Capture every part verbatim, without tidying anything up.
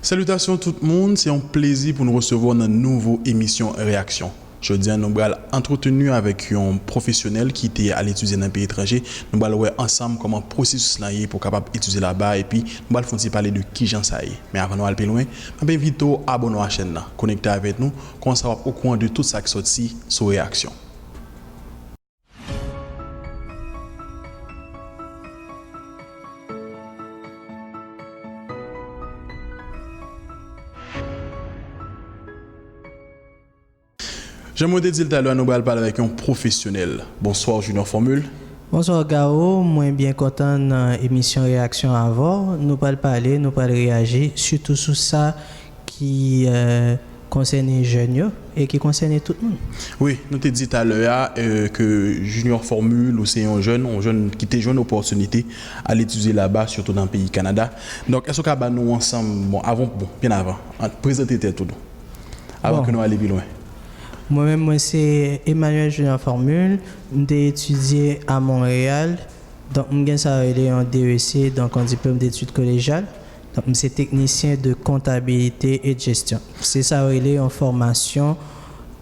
Salitasyon tout moun, se yon plezi pou nou resevwa w nan nouvo emisyon Reyaksyon. Jodi a, nou pral antreteni avèk yon pwofesyonèl ki te al etidye nan peyi etranje. Nou pral wè ansanm kòman pwosesis lan ye pou w kapab etidye laba, epi nou pral fè yon ti pale de kijan sa ye. Men avan nou al pi lwen, m ap envite w abòne w a chèn nan, konekte avèk nou, konsa w ap okouran de tout sa k sòti sou Reyaksyon. Jan mwen te di l talè a, nou pral pale avèk yon pwofesyonèl. Bonswa, Junior Formule. Bonswa, Garo. Mwen byen kontan nan emisyon Reyaksyon avè w. Nou pral pale, nou pral reyaji, sitou sou sa ki, euh, konsène jèn yo e ki konsène tout moun. Wi, nou te di talè a, euh, ke Junior Formule, ou se yon jèn, yon jèn ki te jwenn opòtinite al etidye laba, sitou nan peyi Kanada. Donk, èske w ka ba nou ansanm, bon, avan, bon, byen avan, an, prezante tèt ou, avan Bon. ke nou ale pi lwen. Mwen menm, mwen se Emmanuel Junior Formule, m te etidye a Monreyal, donk m gen sa yo rele yon D E C, donk yon diplôme d'études collégiales. Donk m se teknisyen de comptabilité et de gestion. Se sa yo rele yon fòmasyon,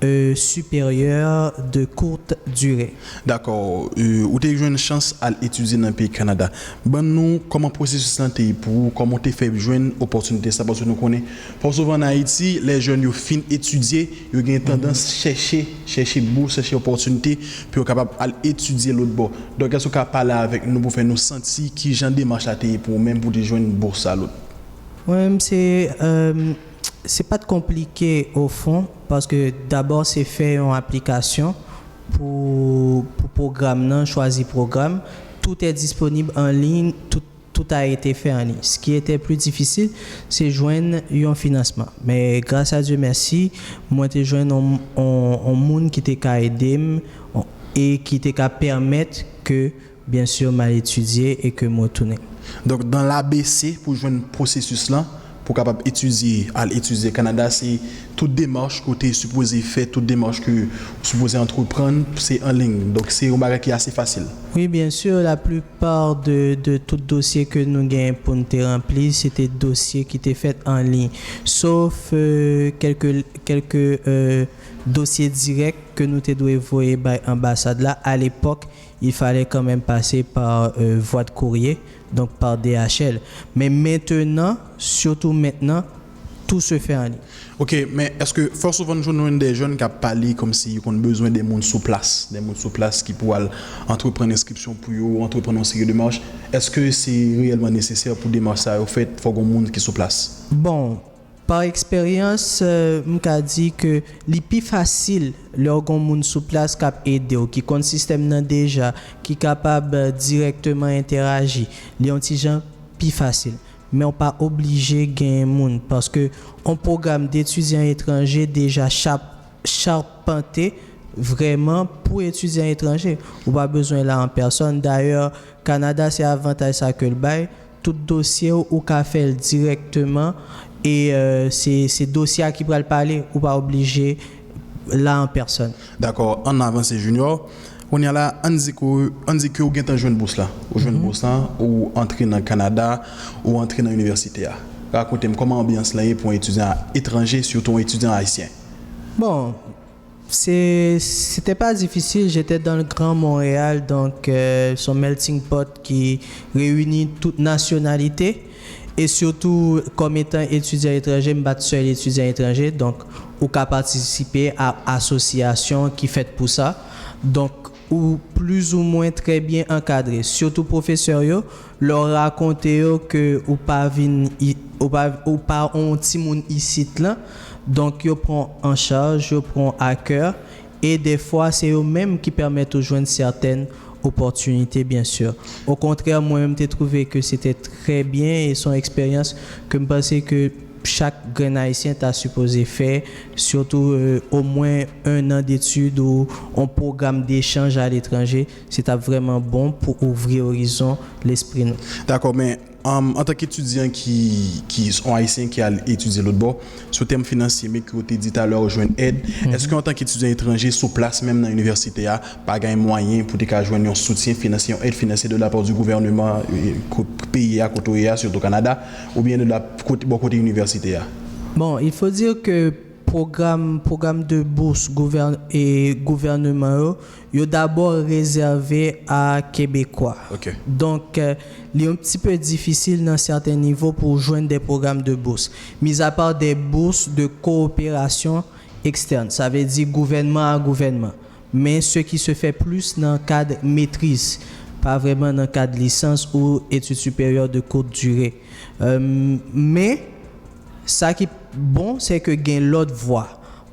euh, supérieure de courte durée. Dakò, euh, ou te jwenn chans al etidye nan peyi Kanada. Ban nou kòman pwosesis lan te ye pou ou, kòman w te fè jwenn opòtinite sa, paske nou konnen, fò souvan an Ayiti, lè jèn yo fin etidye, yo gen tandans chèche, chèche bous, chèche opòtinite pou yo kapab al etidye lòt bò. Donk, èske w ka pale avèk nou pou fè nou santi ki jan demach la te ye pou ou menm pou w te jwenn bous sa lòt? Mwen menm, se, euh, se pa t konplike ofon, paske dabò se fè yon aplikasyon pou, pou pwogram nan, chwazi pwogram. Tout est disponible en ligne, tout, tout a été fait en ligne. Ce qui était plus difficile, se jwenn yon finansman. Men, gras a Dye mèsi, mwen te jwenn yon, yon, yon moun ki te ka ede m e ki te ka pèmèt ke Byen si, m al etidye e ke m retounen. Donk, dans l'A B C, pou jwenn pwosesis lan, pou w kapab etidye, al etidye Kanada, se tout demach ke w te sipoze fè, tout demach ke w sipoze antreprann, se an liy. Donk, se yon bagay ki ase fasil. Wi, byen si, la plupart de, de tout dosye ke nou gen pou n te ranpli, se te dosye ki te fèt an liy. Sof, euh, kèlke, kèlke, euh, dosye dirèk ke nou te dwe voye bay anbasad la, a lepòk, il fallait quand même passer par, euh, voie de courrier, donc par D H L. Men mentnan, sitou mentnan, tout se fait en ligne. Ok, men èske fò souvan nou jwenn de jèn k ap pale kòmsi yo konn bezwen de moun sou plas, de moun sou plas ki pou al antreprann enskripsyon pou yo, antreprann yon seri de demach? Èske se reyèlman nesesè pou demach sa yo fèt, fò gen moun ki sou plas? Bon, Pa eksperyans, euh, m ka di ke li pi fasil lè w gen moun sou plas k ap ede w, ki konn sistèm nan deja, ki kapab, euh, dirèkteman entèraji. Li yon ti jan pi fasil. Men w pa oblije gen moun, paske yon pwogram detidyan etranje deja chap-, chapante vrèman pou etidyan etranje. Ou pa bezwen la an pèsòn. Dayè, Kanada, se avantaj sa ke l bay. Tout dosye w, ou ka fè l dirèkteman e, euh, se, se dosye a ki pral pale, ou pa oblije la an pèsòn. Dakò, ann avanse, Junior. Kounye a la, ann di ke, ann di ke w gentan jwenn bous la. Ou jwenn bous la, ou antre nan Kanada, ou antre nan inivèsite a. Rakonte m kòman anbyans lan ye pou yon etidyan etranje, sitou yon etidyan ayisyen. Bon, Se, c'était pas difficile, j'étais dans le Grand Montréal, donc, euh, c'est un melting pot qui réunit toute nationalité. Et surtout, comme étant étudiant étranger, m pa t sèl etidyan etranje, donk, ou ka patisipe a asosyasyon ki fèt pou sa. Donk, ou plizoumwen trè byen ankadre, sitou pwofesè yo, lè w rakonte yo ke ou pa vin i-, ou pa, ou pa yon timoun isit lan, donk yo pran an chaj, yo pran a kè, e dèfwa se yo menm ki pèmèt ou jwenn sètèn opòtinite, byen si. Okontrè, mwen menm te twouve ke se te trè byen e se yon eksperyans ke m panse ke chak grenn Ayisyen ta sipoze fè, sitou, euh, omwen en an detid ou yon pwogram dechanj aletranje, se t ap vrèman bon pou ouvri orizon lespri nou. Dakò, men An, antanke etidyan ki, ki yon Ayisyen ki al etidye lòt bò, sou tèm finansye, men ke w te di talè, ou jwenn èd, èske antanke etidyan etranje sou plas menm nan inivèsite a, pa gen mwayen pou te ka jwenn yon soutyen finansye, yon èd finansye de la part du gouvernement, euh, ko-, peyi a kote w ye a, sitou Kanada, oubyen de la kote, bò kote inivèsite a? Bon, il faut dire que pwogram, pwogram de bous gouvè-, e gouvènman yo, yo dabò rezève a Kebekwa. Ok. Donk, euh, li yon ti pe difisil nan sèten nivo pou w jwenn de pwogram de bous. Mizapa de bous de kowoperasyon ekstèn, sa vle di gouvènman a gouvènman. Men ce qui se fait plus nan kad metriz, pa vrèman nan kad lisans ou etid siperyè de kout dire. Euh, men, sa ki bon, se ke gen lòt vwa.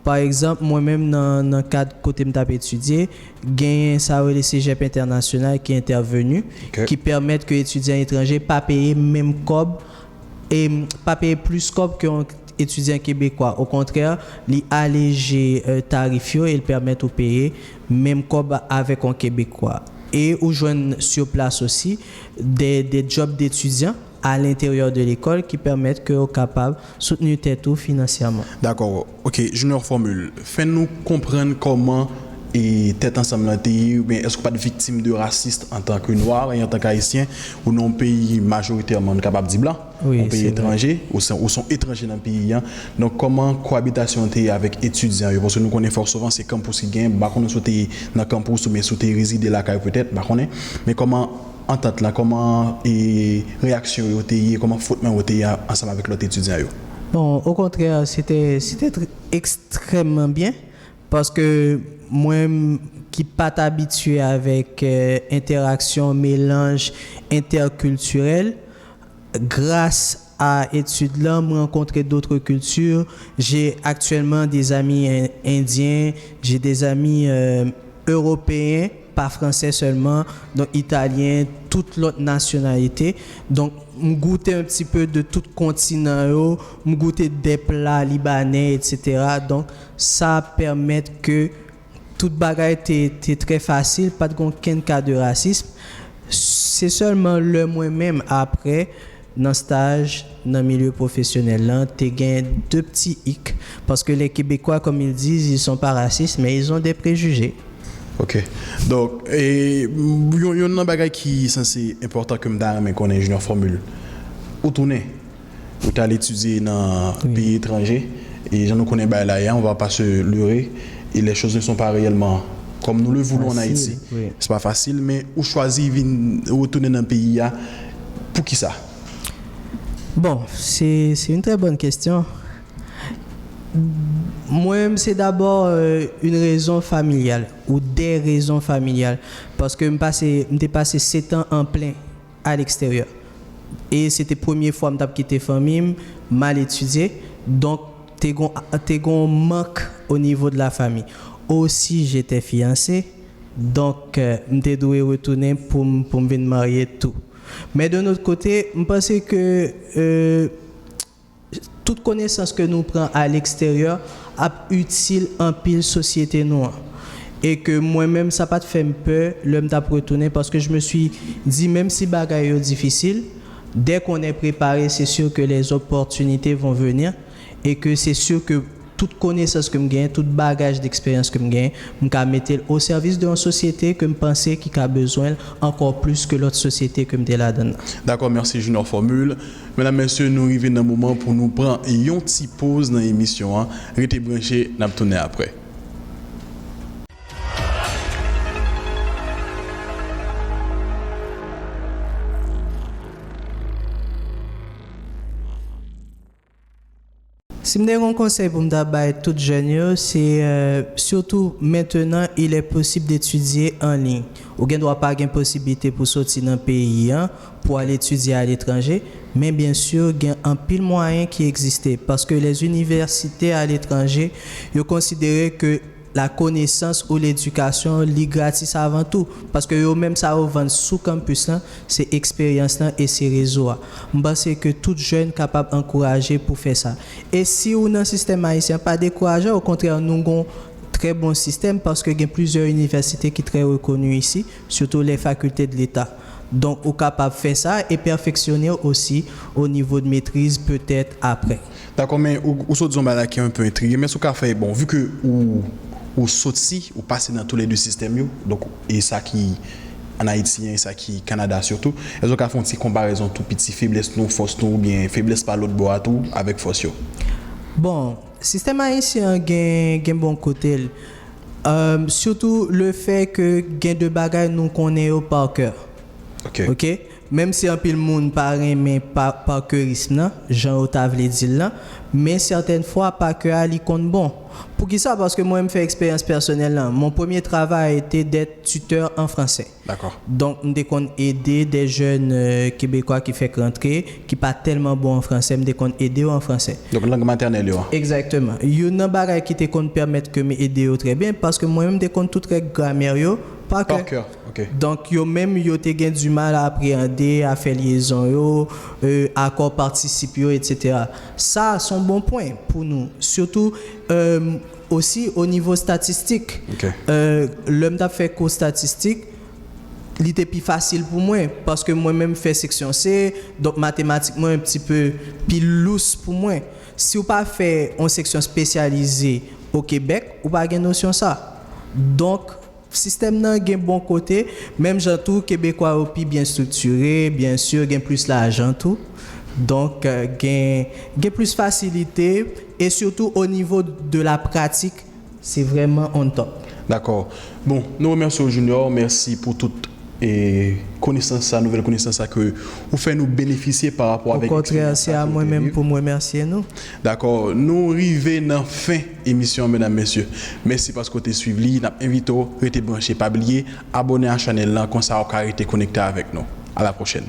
Pa egzanp, mwen menm nan, nan kad kote m t ap etidye, genyen sa yo rele Cégep Entènasyonal ki entèveni, Ok. ki pèmèt ke etidyan etranje pa peye menm kòb, e pa peye plis kòb ke yon etidyan kebekwa. Okontrè, li aleje, euh, tarif yo e l pèmèt ou peye menm kòb avèk yon kebekwa. E ou jwenn sur place aussi des, des jobs d'étudiants à l'intérieur de l'école ki pèmèt ke w kapab soutni tèt ou finansyèman. Dakò. Ok, Junior Formule, fè nou konprann kòman e tèt ansanm lan te ye, oubyen èske w pa t viktim de rasis antanke nwa e antanke ayisyen, ou nan yon peyi majoritèman, nou kapab di blan, Wi, yon peyi se vre. Etranje, ou se, ou se yon etranje nan peyi an. Donk, kòman koabitasyon te ye avèk etidyan yo? Paske nou konnen fò souvan se kanpous ki gen, m pa konnen si w te nan kanpous oubyen si w te rezide lakay ou petèt, m pa konnen. Men kòman antant lan, kòman e reyaksyon yo te ye, kòman fwotman yo te ye ansanm avèk lòt etidyan yo? Bon, okontrè, se te, se te tr-, ekstrèmman byen, paske mwen ki pa t abitye avèk, euh, entèraksyon, melanj entèkiltirèl, gras a etid lan, m rankontre d'autres cultures. J'ai actuellement des amis in-, indiens, j'ai des amis, euh, européens, pa fransè sèlman, donk italyen, tout lòt nasyonalite. Donk, m goute un petit peu de tout kontinan yo, m goute de pla libanè, etsetera. Donk, sa pèmèt ke tout bagay te, te trè fasil, pa t gen okenn ka de rasism. Se sèlman lè mwen menm, aprè, nan staj, nan milye pwofesyonèl lan, te gen de pti ik, paske les Québécois, comme ils disent, ils sont pas racistes, mais ils ont des préjugés. Ok. Donk, e, yon, yon nan bagay ki sanse enpòtan ke m ta renmen konnen, Junior Formule, ou tounen, ou t al etidye nan Wi. peyi etranje, e jan nou konnen bagay la ye a, on va pas se leurrer, et les choses ne sont pas réellement comme nous le voulons en Fasil, Haïti. Wi. Se pa fasil, men ou chwazi vin retounen nan peyi a. Poukisa? Bon, se, se yon trè bòn kesyon. Mwen, se dabò, euh, une raison familiale ou des raisons familiales. Paske m pase, m te pase sèt an an plen a leksteryè. E se te premye fwa m t ap kite fanmi m, m al etidye. Donk, te gon, te gon mank o nivo de la famille. Aussi, j'étais fiancé. Donk, euh, m te dwe retounen pou m, pou m vin marye tou. Men de not kote, m panse ke, euh, tout konesans ke nou pran a leksteryè ap itil anpil sosyete nou an. E ke mwen menm, sa pa t fè m pè lè m t ap retounen, paske je me suis dit, menm si bagay yo difisil, dès qu'on est préparé, c'est sûr que les opportunités vont venir, e ke se si ke tout konesans ke m genyen, tout bagaj d'eksperyans ke m genyen, m ka mete l o sèvis de yon sosyete ke m panse ki ka bezwen l ankò plis ke lòt sosyete ke m te ladan nan. Dakò, mèsi Junior Formule. Medam, mesye, nou rive nan moman pou nou pran yon ti poz nan emisyon an. Rete branche, n ap tounen aprè. Si m te gen yon konsèy pou m ta bay tout jèn yo, se, euh, surtout maintenant, il est possible d'étudier en ligne. Ou gen dwa pa gen posiblite pou soti nan peyi an, pou al etidye aletranje, men byen si, gen anpil mwayen ki egziste, paske les universités à l'étranger, yo konsidere ke la konesans ou ledikasyon, li gratis avan tou, paske yo menm sa yo vann sou kanpis lan, se eksperyans lan e se rezo a. M panse ke tout jèn kapab ankouraje pou fè sa. E si ou nan sistèm ayisyen, pa dekouraje, okontrè, nou gon trè bon sistèm, paske gen plizyè inivèsite ki trè rekoni isi, surtout les facultés de l'État. Donk, ou kapab fè sa e pèfeksyone w osi o nivo de metriz petèt apre. Dakò, men ou, ou sot di yon bagay ki yon pe entrige, men si w ka fè, bon, vi ke ou, ou soti, ou pase nan tou le de sistèm yo, donk, e sa ki an Ayiti, e sa ki Kanada sitou, èske w ka fè yon ti konparezon tou piti feblès nou, fòs nou, oubyen feblès pa lòt bò a tou avèk fòs yo? Bon, sistèm ayisyen an gen, gen bon kote l. Euh, sitou le fè ke gen de bagay nou konnen yo pa kè. Ok. Ok? Menm si anpil moun pa renmen pa, pa kèrism nan, jan yo ta vle di l lan, men sètèn fwa pa kè a li konn bon. Poukisa? Paske mwen m fè eksperyans pèsonèl lan. Mon premye travay te d'être tuteur en français. Dakò. Donk, m te konn ede de jèn euh, kebekwa ki fèk rantre, ki pa tèlman bon an fransè, m te konn ede yo an fransè. Donk, lang matènèl yo a. Egzakteman. Youn nan bagay ki te konn pèmèt ke m ede yo trè byen, paske mwen menm m te konn tout règ gramè yo pa kè. Pa kè, ok. Donk, yo menm, yo te gen dimal a apreyande, a fè lyezon yo, euh, akò patisip yo, etsetera. Sa, se yon bon pwen pou nou. Sitou, euh, osi o nivo statistik. Ok. Euh, lè m t ap fè kou statistik, li te pi fasil pou mwen, paske mwen menm fè seksyon C, donk matematik mwen un petit peu pi lous pou mwen. Si w pa fè yon seksyon espesyalize o Kebèk, ou pa gen nosyon sa. Donk, sistèm nan gen bon kote, menm jan tou kebekwa yo pi byen estriktire, byen si, gen plis lajan tou. Donk, euh, gen, gen plis fasilite, e sitou o nivo de la pratik, se vrèman on top. Dakò. Bon, nou remèsye w, Junior. Mèsi pou tout e konesans sa, nouvèl konesans sa ke ou fè nou benefisye pa rapò avèk Okontrè, eksperyans se sa a ke ou mwen te menm viv. Pou m remèsye nou. Dakò, nou rive nan fen emisyon an, medam, mesye. Mèsi paske w te swiv li. N ap envite w rete branche. Pa bliye, abòne a chanèl lan, konsa w ka rete konekte avèk nou. A la pwochèn.